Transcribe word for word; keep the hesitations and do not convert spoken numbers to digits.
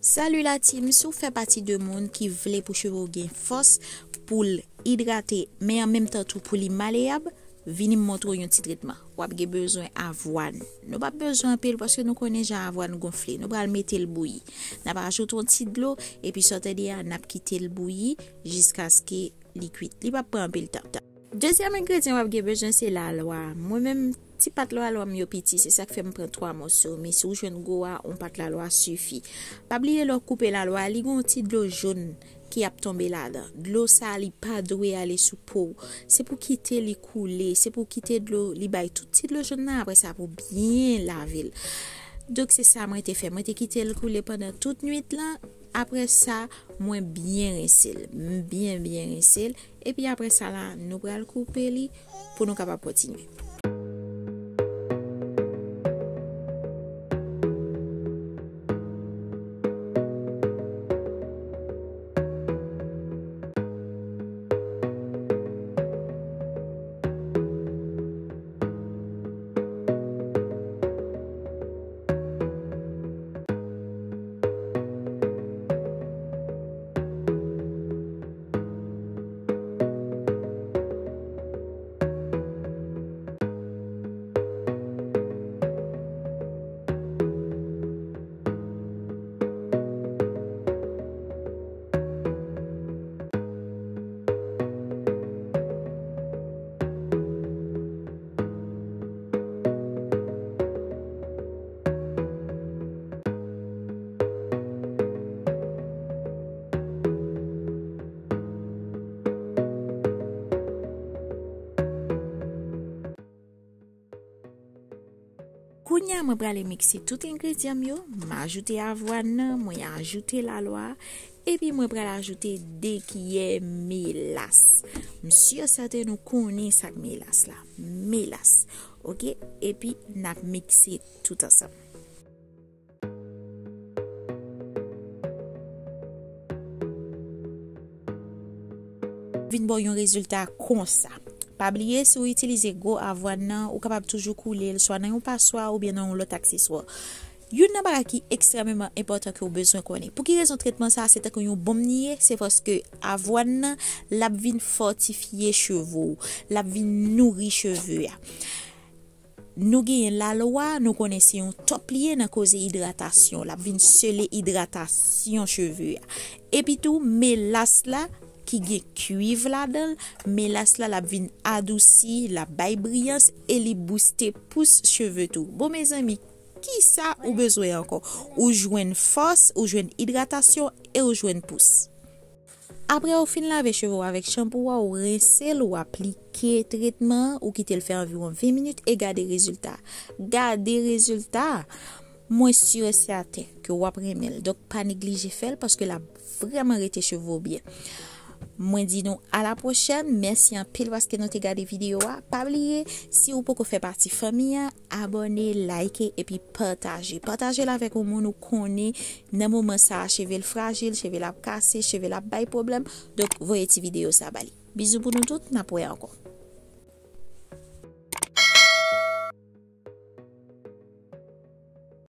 Salut la team, si w fè pati de moun ki vle pou cheve w gen fòs, pou l idrate, men an menm tan tou pou li maleyab, vini m montre w yon ti tretman. W ap gen bezwen avwàn. Nou p ap bezwen anpil paske nou konnen jan avwàn gonfle. Nou pral mete l bouyi. N ap ajoute yon ti dlo, epi sa w tande a, n ap kite l bouyi jiskaske li kwit. Li p ap pran anpil tan. Dezyèm engredyan w ap gen bezwen se lalwa. Mwen menm, ti pat lalwa m yo piti, se sa k fè m pran twa mòso. Men si w jwenn gwo a, yon pat lalwa sifi. Pa bliye lè w koupe lalwa a, li gen yon ti dlo jòn ki ap tonbe ladan. Dlo sa a, li pa dwe ale sou po w. Se pou kite li koule, se pou kite dlo, li bay tout ti dlo jòn nan, apre sa pou byen lave l. Donk se sa mwen te fè. Mwen te kite l koule pandan tout nwit lan. Apre sa, mwen byen rense l. M byen, byen rense l. Epi apre sa la, nou pral koupe li pou nou kapab kontinye. Kounye a, mwen prale mikse tout engredyan m yo. M ajoute avwàn nan, mwen ajoute lalwa, epi mwen pral ajoute de kiyè melas. M si e sèten nou konnen sa k melas la. Melas. Oke? Epi n ap mikse tout ansanm. Vin ba w yon rezilta konsa. Pa bliye, si w itilize gwo avwàn nan, ou kapab toujou koule l swa nan yon paswa oubyen nan yon lòt akseswa. Youn nan bagay ki ekstrèmeman enpòtan ke w bezwen konnen. Pou ki rezon tretman sa a se tankou yon bonm li ye? Se paske avwàn nan, l ap vin fòtifye cheve w, l ap vin nouri cheve a. Nou genyen lalwa, nou konnen se yon top li ye nan koze idratasyon. L ap vin sele idratasyon cheve a. Epi tou, melas la, ki gen kwiv ladan l, melas la, l ap vin adousi, l ap bay briyans e li bouste pous cheve tou. Bon, mezanmi, kisa ou bezwen ankò? Ou jwenn fòs, ou jwenn idratasyon e ou jwenn pous. Apre ou fin lave cheve w avèk chanpou a, ou rense l, ou aplike tretman an, ou kite l fè anviwon ven minit e gade rezilta. Gade rezilta! Mwen si e sèten ke w ap renmen l. Donk, pa neglije fè l paske l ap vrèman rete cheve w byen. Mwen di nou a la pwochèn. Mèsi anpil paske nou te gade videyo a. Pa bliye, si ou poko fè pati fanmi an, abòne, like epi pataje. Pataje l avèk yon moun ou konnen nan moman sa a, cheve l frajil, cheve l ap kase, cheve l ap bay pwoblèm. Donk, voye ti videyo sa ba li. Bizou pou nou tout, n ap wè ankò.